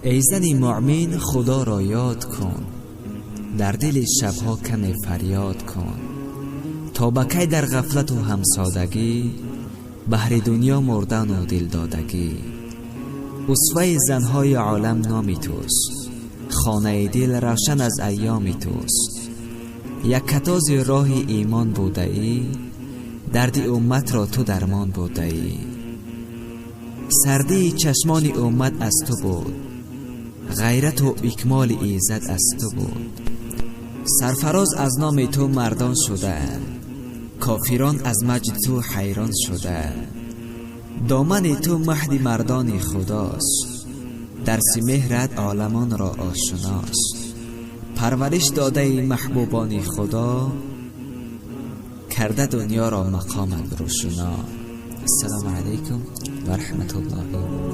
Эй зани муъмин, Худоро ёд кун, дар дили шабҳо каме фарёд кун. То ба кай дар ғафлату ҳамсодагӣ, баҳри дунё мурдану дилдодагӣ? Усваи занҳои олам номи туст, хонаи дил равшан аз айёми туст. Яккатоби роҳи имон будаӣ, дарди умматро ту дармон будаӣ. Сардии чашмони уммат аз ту буд, ғайрату икмоли иззат аз ту буд. Сарфароз аз номи ту мардон шудаанд, кофирон аз маҷди ту ҳайрон шудаанд. Домани ту маҳди мардони худост, дарси меҳрат оламонро ошиност. Парвариш додаи маҳбубони худо, карда дунёро мақомат рӯшно. Ассалому алайкум ва раҳматуллоҳи